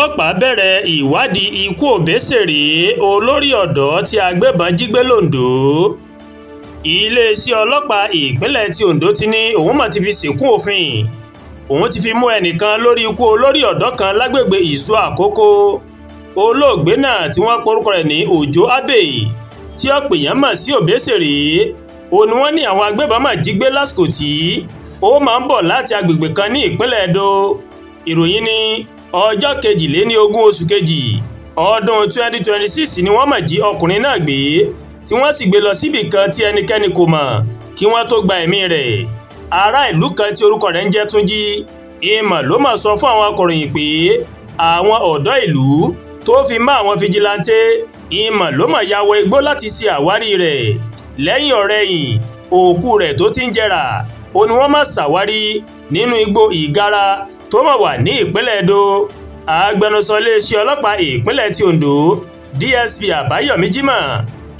Ọlọ́pàá bẹ̀rẹ̀ ìwádìí ikú Òbésèré, olórí ọ̀dọ́ tí agbébọn jí gbé lOńdó. Iléeṣẹ́ ọlọ́pàá ìpínlẹ̀ tí Ondo ti ní òun mà ti fi ṣìnkún òfin, òun ti fi mú ẹnìkan lórí ikú olórí ọ̀dọ́ kan lágbègbè Ìṣó Àkókò. Olóògbé náà tí wọ́n porúkọ rẹ̀ ní Òjó Abbey, tí ọ̀pọ̀ èèyàn mọ̀ sí Òbésèré, ó ní wọ́n ní àwọn agbébọn mà jí gbé lásìkò tí ó máa ń bọ̀ láti agbègbè kan ní ìpínlẹ̀ Edo. Ìròyìn ní ọjọ́ 22 oṣù kejì ọdún 2026 ni wọ́n mà jí ọkùnrin náà gbé, tí wọ́n sì gbé lọ síbì kan tí ẹnikẹ́ni kò mọ̀ kí wọ́n tó gba ẹ̀mí rẹ̀. Ará ìlú kan tí orúkọ rẹ̀ ń jẹ́ Túnjí Ìmọ̀ ló mà sọ fún àwọn akọ̀ròyìn pé àwọn ọ̀dọ́ ìlú tó fi mọ́ àwọn fijilantè ìmọ̀ ló mà ya wọ igbó láti ṣe àwárí rẹ̀. Lẹ́yìn ọ̀rẹyìn, òkú rẹ̀ tó ti ń jẹrà ó ní wọ́n mà ṣàwárí nínú igbó Ìgara tó mà wà ní ìpínlẹ̀ Edo. Agbẹnusọ iléeṣẹ́ ọlọ́pàá ìpínlẹ̀ ti Ondo, DSP Àbáyọ̀mí Jimoh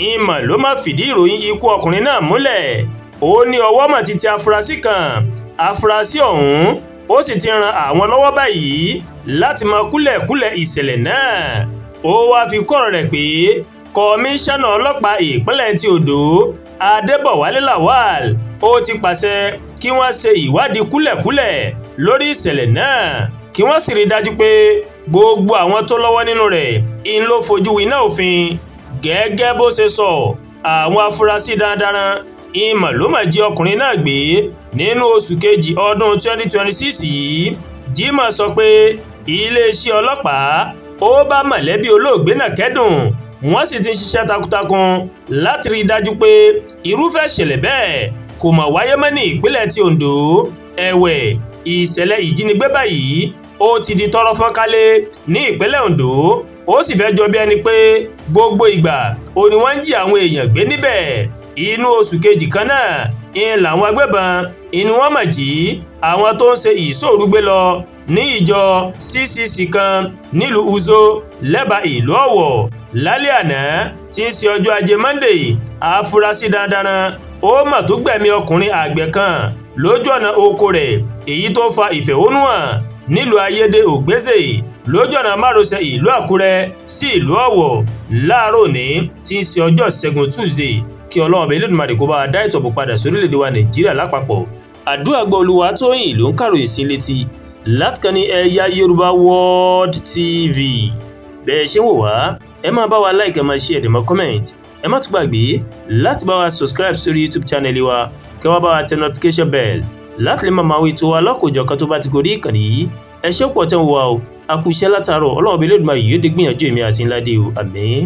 Ìmọ̀, ló má fìdí ìròyìn ikú ọkùnrin náà múlẹ̀. Ó ní ọwọ́ mà ti tẹ afurasí kan. Afurasí ọ̀hún ó sì ti ran àwọn lọ́wọ́ báyìí láti mọ kúlẹ̀kúlẹ̀ ìṣẹ̀lẹ̀ náà. Ó wáá fi kọ́rọ̀ rẹ̀ pé kọmíṣánná ọlọ́pàá ìpínlẹ̀ ti Ondo, Adébọ̀wálé Lawal, ó ti pàṣẹ kí wọ́n ṣe ìwádìí kúlẹ̀kúlẹ̀ lórí ìṣẹ̀lẹ̀ náà, kí wọ́n sì rí i dájú pé gbogbo àwọn tó lọ́wọ́ nínú rẹ̀ ń ló fojú winá òfin. Gẹ́gẹ́ bó ṣe sọ, àwọn afurasí darandaran ìmọ̀ ló mà jí ọkùnrin náà gbé nínú oṣù kejì ọdún 2026 yìí. Jimoh sọ pé iléeṣẹ́ ọlọ́pàá ó bá mọ̀lẹ́bí olóògbé náà kẹ́dùn, wọ́n sì ti ń ṣiṣẹ́ takuntakun láti rí i dájú pé irúfẹ́ ìṣẹ̀lẹ̀ bẹ́ẹ̀ kò mọ̀ wáyé mọ́ ní ìpínlẹ̀ ti Ondo. Ẹ̀wẹ̀, ìṣẹ̀lẹ̀ ìjínigbé báyìí ó ti di tọ́rọ́ fọ́nkálé ní ìpínlẹ̀ Ondo. Ó sì fẹ́ jọ bí ẹni pé gbogbo ìgbà ó ní wọ́n ń jí àwọn èèyàn gbé níbẹ̀. Inú oṣù kejì kan náà ń làwọn agbébọn inú wọn mà jí àwọn tó ń ṣe ìṣòru gbé lọ ní ìjọ CCC kan nílùú Uzo, lẹ́bàá ìlú Ọ̀wọ̀. Lálẹ́ àná tí ń ṣe ọjọ́ Ajé Monday, àfúrásì darandaran ó mà tó gbẹ̀mí ọkùnrin àgbẹ̀ kan lójú ọ̀nà oko rẹ̀, èyí tó fa ìfẹ̀hónúhàn nílùú Ayédè Ògbésè, lójú ọ̀nà márosẹ̀ ìlú Àkúrẹ́ sí ìlú Ọ̀wọ̀ láàárọ̀ òní tí ń ṣe ọjọ́ Ìṣẹ́gun Tuesday. Kí Ọlọ́run ọba Elédùmarè kó bá wa dá ètò ààbò padà sórílẹ̀-èdè wa Nàìjíríà lápapọ̀. Àdúrà gbọ́. Olúwatóyìn ló ń kàròyìn sí létí látìkànnì Ẹ̀yà Yorùbá World TV. Bẹ́ẹ̀ ṣe ń wò wá, ẹ máa bá wa like, ẹ máa share, ẹ dẹ̀ máa comment. Ẹ má tún gbàgbé láti bá wa subscribe sórí YouTube channel wa, kí wọ́n bá wa tẹ notification bell láti lè máa máa wí tó wa lọ́kòjọ̀kan tó bá ti gorí ìkànnì yìí. Ẹ ṣé pọ̀ tẹ́ ń wò wá o. A kú iṣẹ́ látàárọ̀. Ọlọ́run ọba Elédùmarè yóò dé gbìyànjú èmi àti ńlá dé o. Àmín.